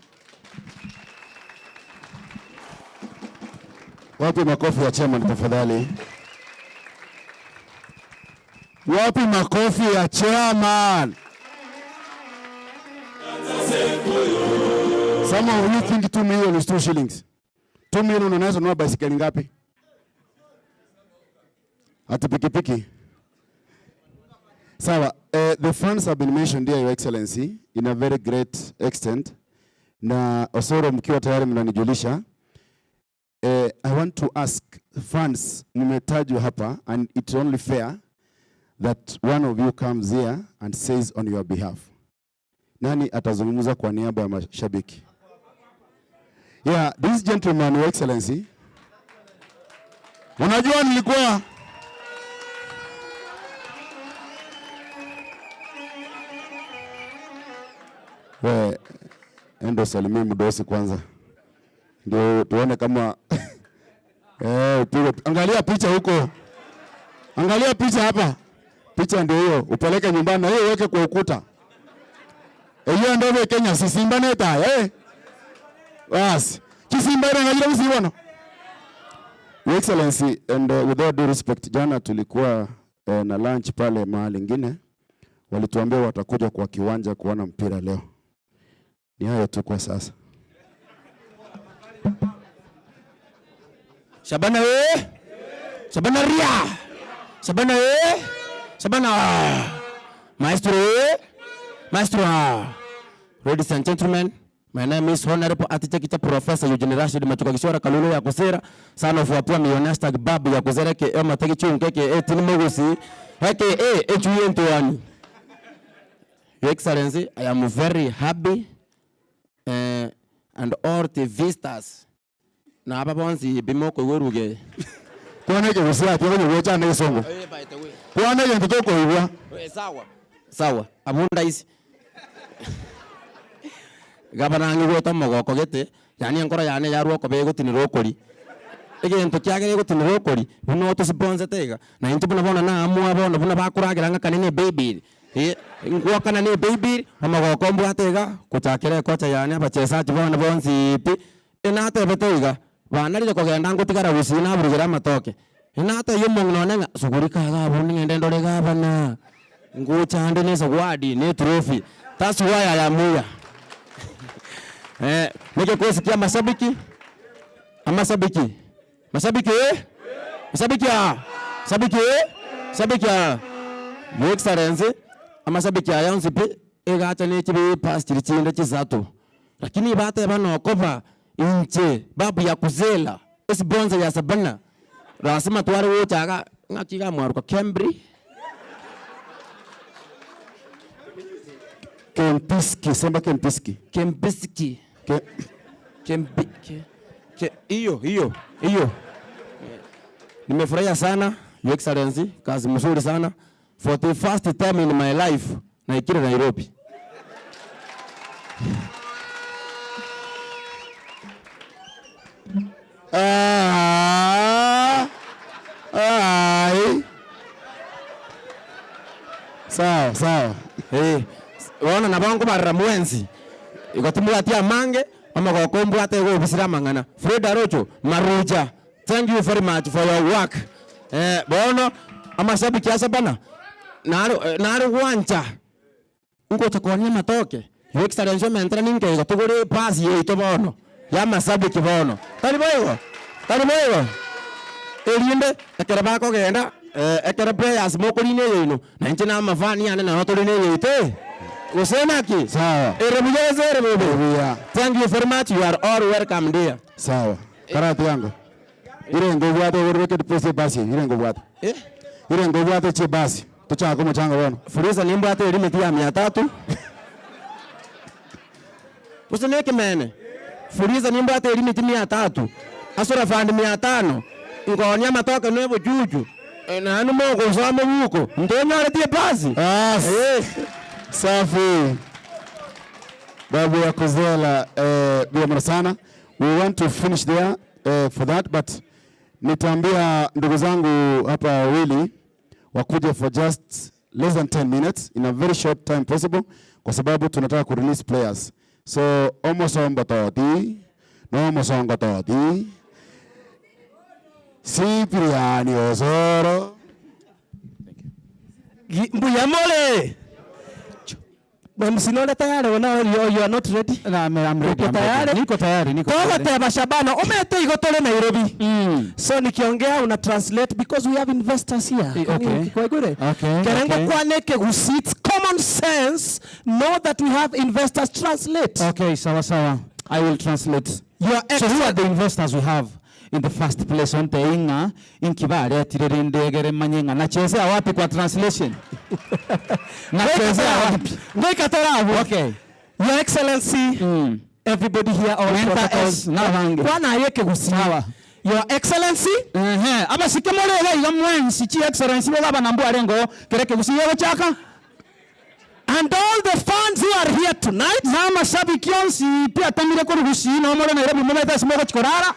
Wapi makofi ya chairman tafadhali? Wapi makofi ya chairman? Some of you think 2 million is 2 shillings. 2 million unaweza nunua baisikeli ngapi? Ati pikipiki. Sawa, the funds have been mentioned here, Your Excellency, in a very great extent. Na Osoro mkiwa tayari mnanijulisha. I want to ask funds nimetajwa hapa, and it's only fair that one of you comes here and says on your behalf. Nani atazungumza kwa niaba ya mashabiki? Yeah, this gentleman, Your Excellency. Unajua nilikuwa we endo salimie mdosi kwanza, ndio tuone kama upige. Angalia picha huko, angalia picha hapa, picha ndio hiyo, upeleke nyumbani na hiyo uweke kwa ukuta. Hiyo ndio Kenya sisimbane ta bas kisimbane ngajira msibono. Your Excellency, and with all due respect, jana tulikuwa na lunch pale mahali ingine, walituambia watakuja kwa kiwanja kuona mpira leo. Ni hayo tu kwa sasa. Shabana we, Shabana ria, Shabana we, Shabana maestro we, maestro. Ladies and gentlemen, my name is Honorable Architect Professor Eugene Rashid Machuka Gishora Kalulu ya Kusera, son of Wapua Millionaire Babu ya Kusera ke Matagi Chunke ke Etini Mogusi aka HUN21. Your Excellency, I am very happy and all the visitors. Na hapa bonzi bimoko weruge. Kwana ke usia tiyo nyo wecha na isongo. Kwana ke mtoto ko iwa. Sawa. Sawa. Abunda isi. Gabana ngi gota mogoko gete, yani enkora yane yarwo ko begotinira okori. Egento kiagere gotinira okori, buno tosibonze tega. Na intu buna bona na amwa bona buna bakuragira ngaka nene baby. Ngwakana ne baby, amagoko mbwatega kuchakira kocha yani abachezaji bona bonzi pi. Enate betega. Banarire kogenda ngutigara Gusii naburugera amatoke. Inate yo mong'ina one ng'a sugurika iga abwo ning'ende ndore gabana. Ngucha ande ne zawadi ne trophy. That's why I am here. Nige kia mashabiki. Amashabiki. Mashabiki eh? Mashabiki ah. Mashabiki eh? Mashabiki ah. Your Excellency, amashabiki aya onsi pi egacha ne chibi pass chiri chinde chisatu. Lakini bate banokoba inche babu ya kuzela esibonza ya Shabana. Rasima tware wochaga ng'akiga mwaruka Cambry. Kempiski, sema Kempiski. Kempiski. Hiyo hiyo hiyo. Nimefurahia sana Your Excellency, kazi mzuri sana. For the first time in my life naikire Nairobi. Ai. Sawa, sawa. Bona nabango barra mwenzi. Ikotumwatia mange amagokombwa ate gobisira mang'ana. Fred Arocho, Maruja. Thank you very much for your work. Bono amashabiki ya Shabana. Naro wancha. Uko takonia matoke. Your Excellency mentra ninke gotugore pass yeito bono. Ya mashabiki bono. Tari boigo. Tari boigo. Erinde ekere bakogenda ekere players mokorine yeino. Na inche na amafani ane na otorine yeite. Usenaki. Sawa. Erebuya erebuya. Thank you very much. You are all welcome dear. Sawa. Karatu yangu. Irengo bwate urweke deposit basi. Irengo bwate. Irengo bwate che basi. Tuchako muchanga bono. Fuliza nimbwate limit ya 300. Useneke mene. Fuliza nimbwate limit 300. Asura fund 500. Ngonya matoka nebo juju. Na anu moko usame huko. Ntonyo tie basi. Safi. Babu ya Kuzela, bila sana. We want to finish there for that, but nitaambia ndugu zangu hapa wawili wakuje for just less than 10 minutes in a very short time possible, kwa sababu tunataka ku release players. So omosongo toti, no omosongo toti. Cipriani Osoro. Mbuyamole. Msinole tayari wana you are not ready. No, I'm ready. Uko tayari? Niko tayari, niko tayari. Toka Shabana, umete igotole Nairobi. So nikiongea una translate because we have investors here. Okay. Okay. Kerengo kwaneke it's common sense know that we have investors, translate. Okay, sawa sawa. I will translate. So who are the investors we have? In the first place on the inga inkibare atirerendegere manyenga nachezea wapi kwa translation? Nachezea wapi? Ngoika torabu. Okay. Your Excellency, everybody here all protocols. Bwana ayeke gusiwa. Your Excellency, abasikemorera iga mwensi chi Excellency bo baba nambu arengo kereke gusiwa chaka. And all the fans who are here tonight, na mashabiki onsi pia tamire ko rugusi no more Nairobi mumeta simoko chikorara.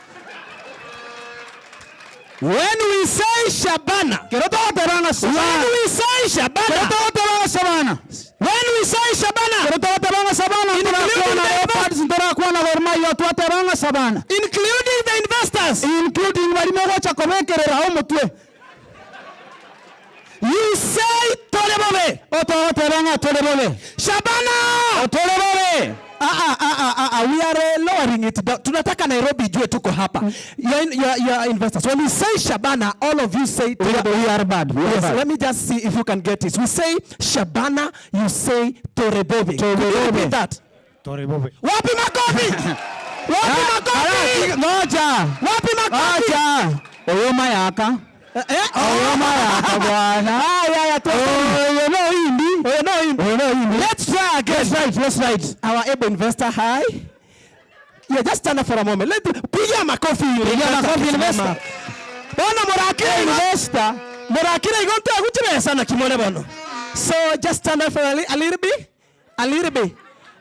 When we say Shabana, when we say Shabana, when we say Shabana, including the investors, including you say Torebove, Shabana, Torebove. We are lowering it down. Tunataka Nairobi ijue tuko hapa. Your investors. When we say Shabana, all of you say we are bad. We are bad. Let me just see if you can get it. We say Shabana, you say Torebove. Torebove. Repeat that. Torebove. Wapi makofi? Wapi makofi? Ngoja. Wapi makofi? Ngoja. Oyoma yaka. Oyoma yaka bwana. Oyo no indi. Oyo no indi. Oyo no indi. Let's try again. Let's try it. Our able investor, hi. Yeah, just stand up for a moment. Let piga makofi. Piga makofi investor. Bona murakira investor. Murakira igonte aguchire sana kimone bono. So just stand up for a little bit. A little bit.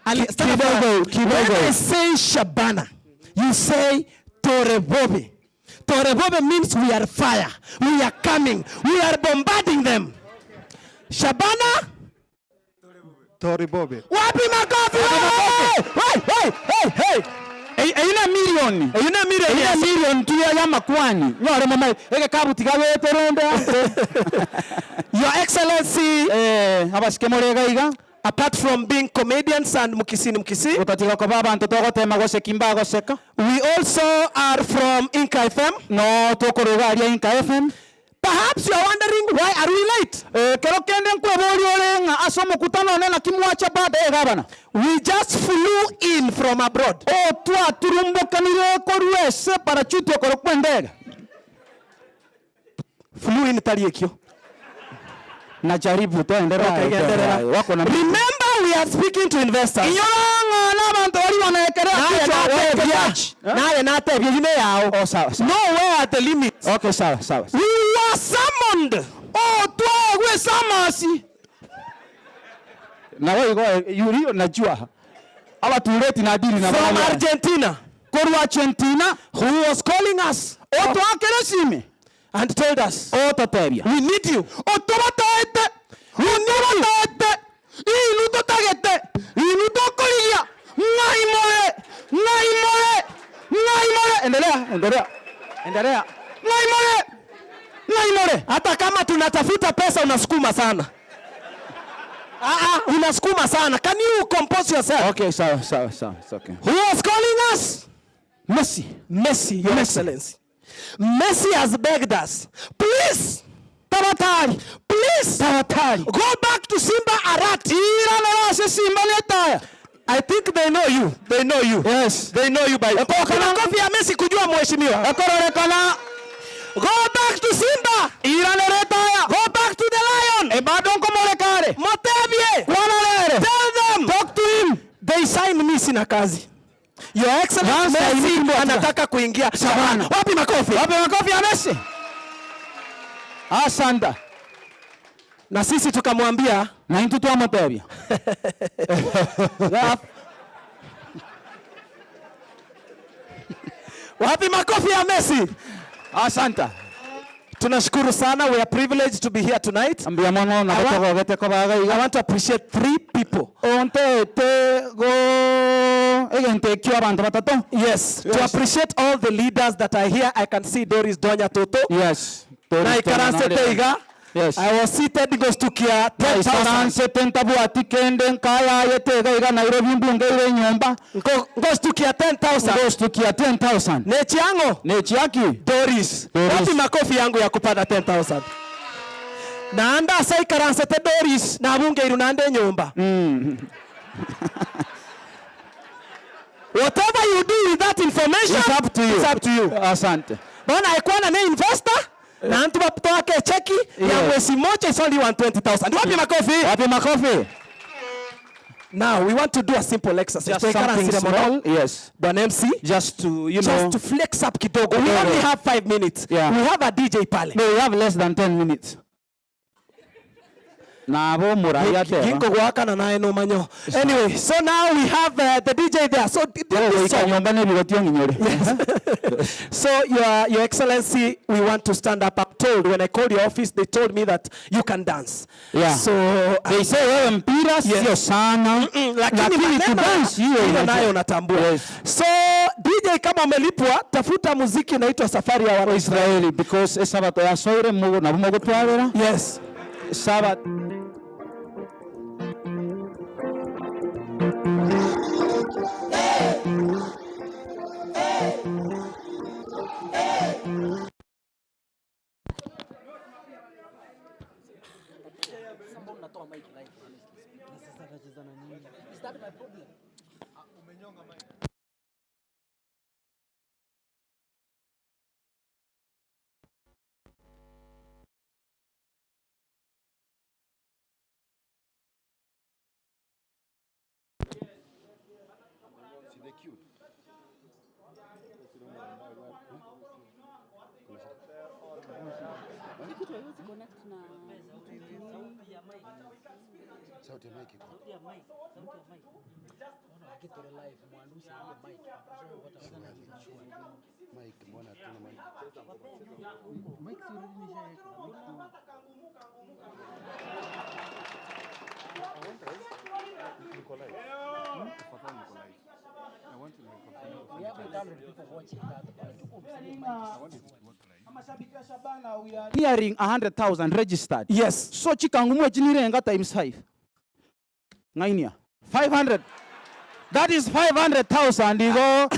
Kidogo, kidogo. When I say Shabana, you say Torebove. Torebove means we are fire. We are coming. We are bombarding them. Shabana. Torebove. Wapi makofi? Hey, hey, hey, hey. Eyina million. Eyina million. Eyina million tu ya makwani. Nyore mama ege kabu tigawete ronde. Your Excellency, abashike morega iga. Apart from being comedians and mukisi ni mukisi, utatika kwa baba ntoto tema goseka goseka. We also are from Inka FM. No tokoroga aria Inka FM. Perhaps you are wondering why are we late? Kero kende nkwebori orenga aso mukutano nena kimwacha baada ya gabana. We just flew in from abroad. Oh twa turumbukanire koruese parachute korokwendega. Flew in taliekio. Najaribu tuendelea. Okay, endelea. Wako na Remember we are speaking to investors. Inyolanga na bantu wali wanaekelea kichwa. Naye natebia yine yao. Oh sawa sawa. Nowhere at the limit. Okay sawa sawa. We were summoned. Oh twagwe samasi. Na wewe yurio najua. Aba tuleti na dili na from Argentina. Koru Argentina who was calling us. Oh twakere sime. And told us, oh tatebia, we need you. Oh tobatete, we need you. Inu totagete, inu tokoligia, ngaimore, ngaimore, ngaimore. Endelea, endelea, endelea. Ngaimore, ngaimore. Hata kama tunatafuta pesa unasukuma sana. Unasukuma sana. Can you compose yourself? Okay, sawa, sawa, sawa. It's okay. Who was calling us? Messi. Messi, Your Excellency. Messi has begged us, please, Tabatari, please, Tabatari, go back to Simba Arati. I think they know you. They know you. Yes. They know you by. Makofi ya Messi kujua mheshimiwa. Go back to Simba. Go back to the lion. Motebie. Tell them. Talk to him. They sign me sina kazi. Your Excellency Messi anataka kuingia Shabana. Wapi makofi? Wapi makofi ya Messi? Asante. Na sisi tukamwambia na intu twamutebia. Wapi makofi ya Messi? Asante. Tunashukuru sana, we are privileged to be here tonight. I want to appreciate three people. Yes, to appreciate all the leaders that are here. I can see Doris Donya Toto. Yes. Yes. I was seated ngostukia 10,000. Ngostukia 10,000. Ngostukia 10,000. Nechiango. Nechiaki. Doris. Wapi makofi yangu ya kupata 10,000? Naanda saikaransete Doris na bunge irunande nyumba. Whatever you do with that information, it's up to you. It's up to you. Asante. Bana ikuwa na investor na mtu wake cheki ya mwezi mmoja is only 120,000. Wapi makofi? Wapi makofi? Now we want to do a simple exercise. Just something small. Yes. Bwana MC, just to, you know, just to flex up kidogo. We only have 5 minutes. Yeah. We have a DJ pale. No, we have less than 10 minutes. Nabo muraya teba. Ginko gwaka na nae no manyo. Anyway, so now we have the DJ there. So this song. Yes. So your Excellency, we want to stand up. I'm told when I called your office, they told me that you can dance. Yeah. So they say wewe mpira sio sana. Lakini to dance hiyo nayo unatambua. Yes. So DJ kama umelipwa, tafuta muziki inaitwa Safari ya Waisraeli because esabato ya soire mugo na mugo twabera. Yes. Sabat. Is that my problem? Sauti ya mic iko. Mic, mbona hatuna mic? Mic si already nishaweka. Niko live. Tafadhali niko live. I want to Nearing 100,000 registered. Yes. So chikangumwe chinirenga times 5. Ngainia. 500. That is 500,000 igo.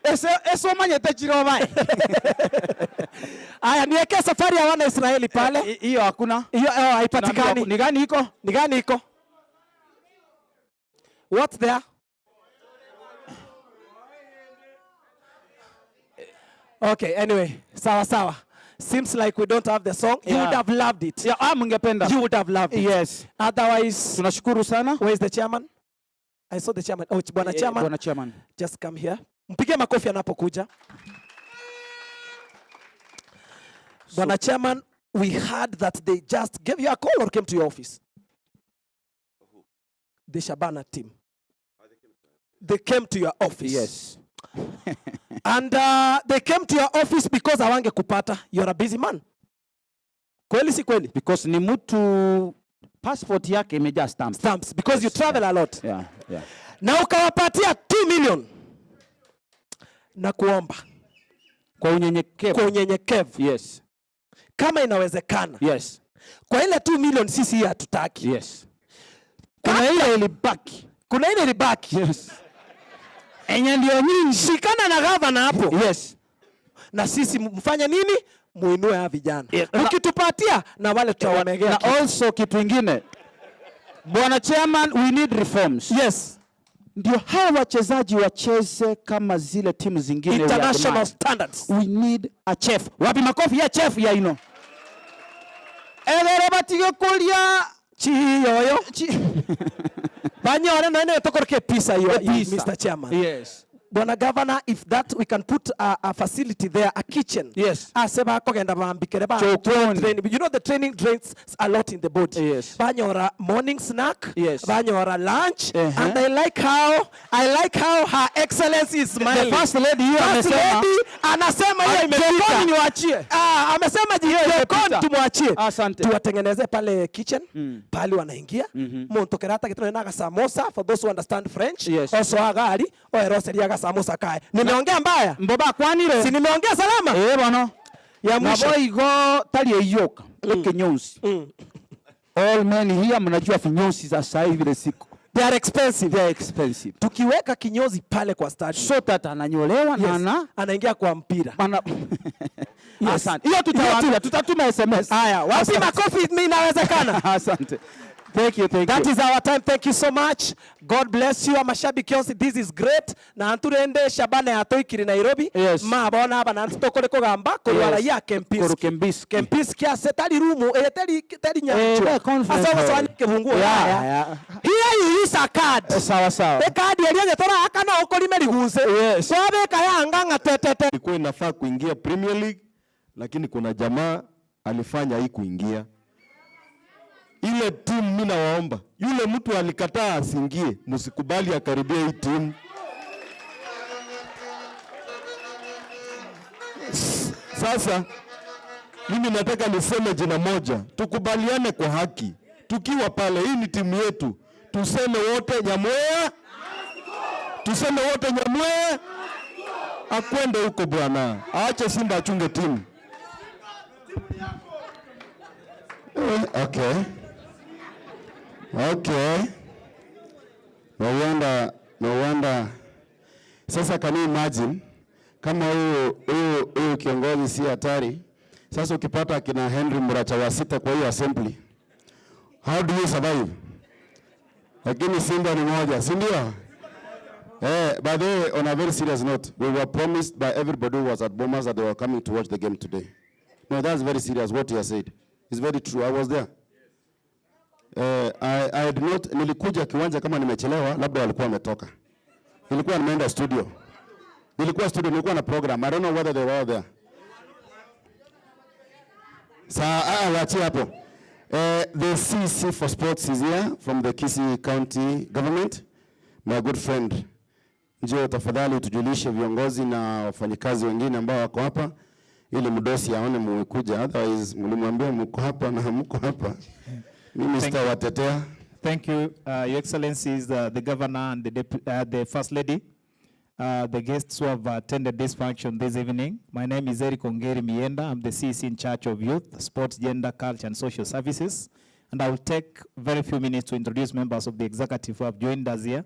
Eso manyete chiroba. Aya, niweke safari ya wana Israeli pale. Hiyo hakuna. Hiyo haipatikani. Ni gani iko? Ni gani iko? What's there? Okay, anyway, sawa sawa. Seems like we don't have the song. You would have loved it. Yeah, mungependa. You would have loved it. Yes. Otherwise, tunashukuru sana. Where is the chairman? I saw the chairman. Oh, Bwana Chairman. Bwana Chairman. Just come here. Mpige makofi anapokuja. Bwana Chairman, we heard that they just gave you a call or came to your office. The Shabana team. They came to your office. Yes. And they came to your office because awange kupata. You're a busy man. Kweli si kweli? Because ni mtu passport yake imejaa stamps. Stamps because you travel a lot. Yeah, yeah. Na ukawapatia 2 million. Na kuomba. Kwa unyenyekevu. Kwa unyenyekevu. Yes. Kama inawezekana. Yes. Kwa ile 2 million sisi hii hatutaki. Yes. Kuna ile ilibaki. Kuna ile ilibaki. Yes. Enye ndio nyingi. Shikana na gavana hapo. Yes. Na sisi mfanye nini? Muinue hawa vijana. Mkitupatia na wale tutawamegea. Na also kitu kingine. Bwana Chairman, we need reforms. Yes. Ndio hawa wachezaji wacheze kama zile timu zingine. International standards. We need a chef. Wapi makofi ya chef ya ino? Egere batige kulia chiyoyo. Banyore na ene tokorke pisa hiyo, Mr. Chairman. Yes. Bwana Governor, if that we can put a facility there, a kitchen. Yes. Aseba kogenda bambikere ba training. You know the training drains a lot in the body. Yes. Banyora morning snack. Yes. Banyora lunch. And I like how Her Excellency is smiling. The first lady hiyo amesema. First lady anasema hiyo imepita. Niwaachie. Ah, amesema jikoni tumwachie. Asante. Tuwatengeneze pale kitchen. Pale wanaingia. Muntu kerata kituna naga samosa for those who understand French. Yes. Also agari oeroseria samosa kae. Nimeongea mbaya? Mboba kwanire. Si nimeongea salama? Eh bwana. Ya mwisho. Nabo igo tali eyoka. Ekenyonsi. All men here mnajua vinyozi za sasa hivi vile siku. They are expensive. They are expensive. Tukiweka kinyozi pale kwa stadium. So that ananyolewa yes. Na anaingia kwa mpira. Yes. Asante. Hiyo tutawaambia, tutatuma SMS. Haya, wapi makofi inawezekana? Asante. Thank you, thank That you. is our time. Thank you so much. God bless you. Amashabiki yonsi, this is great. Na anturende Shabana ya toikiri Nairobi. Yes. Ma bona aba na antutokore kogamba korwara Yes. ya Kempinski. Koru Kempinski. Kempinski ase tali rumu tali nyanchwa. Conference Asa hall. waswani kebunguo. Yeah, yeah. Here you use a card. Sawa sawa. E card eria tora akana okolime ligunze. Yes. Twabeka yanga ngatetete. Ilikuwa inafaa kuingia Premier League, lakini kuna jamaa alifanya hii kuingia. Ile timu mimi nawaomba, yule mtu alikataa asiingie, msikubali akaribia hii timu. Sasa mimi nataka niseme jina moja, tukubaliane kwa haki. Tukiwa pale, hii ni timu yetu, tuseme wote Nyamwea, tuseme wote Nyamwea. Akwende huko bwana, aache Simba achunge timu. Okay. Okay. No wonder, no wonder. Sasa can you imagine kama huyu kiongozi si hatari? Sasa ukipata kina Henry Muracha wa sita kwa hiyo assembly, how do you survive? Lakini Simba ni moja, si ndio? By the way, on a very serious note, we were promised by everybody who was at Bomas that they were coming to watch the game today. No, that's very serious what he has said. It's very true. I was there. I did not, nilikuja kiwanja kama nimechelewa, labda walikuwa wametoka. Nilikuwa nimeenda studio. Nilikuwa studio, nilikuwa na program. I don't know whether they were there. Saa, waachie hapo. The CC for Sports is here from the Kisii County Government. My good friend, njoo tafadhali tujulishe viongozi na wafanyikazi wengine ambao wako hapa ili mdosi aone mmekuja, otherwise mlimwambia mko hapa na mko hapa. Mimi sitawatetea. Thank you, Your Excellencies, the Governor and the First Lady. the guests who have attended this function this evening. My name is Eric Ongeri Mienda. I'm the CEC in charge of Youth, Sports, Gender, Culture, and Social Services. And I will take very few minutes to introduce members of the executive who have joined us here.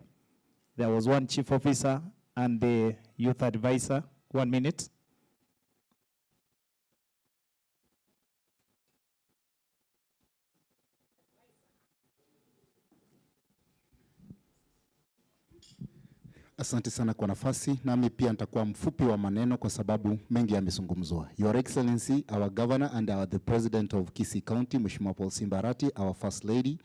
There was one chief officer and the youth advisor. 1 minute. Asante sana kwa nafasi, nami pia nitakuwa mfupi wa maneno kwa sababu mengi yamezungumzwa. Your Excellency, our Governor and the President of Kisii County, Mheshimiwa Paul Simba Arati, our First Lady,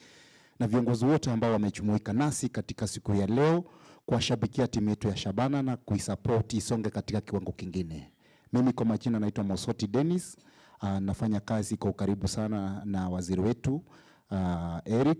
na viongozi wote ambao wamejumuika nasi katika siku ya leo kuwashabikia timu yetu ya Shabana na kuisupport isonge katika kiwango kingine. Mimi kwa majina naitwa Mosoti Dennis, nafanya kazi kwa ukaribu sana na waziri wetu Eric.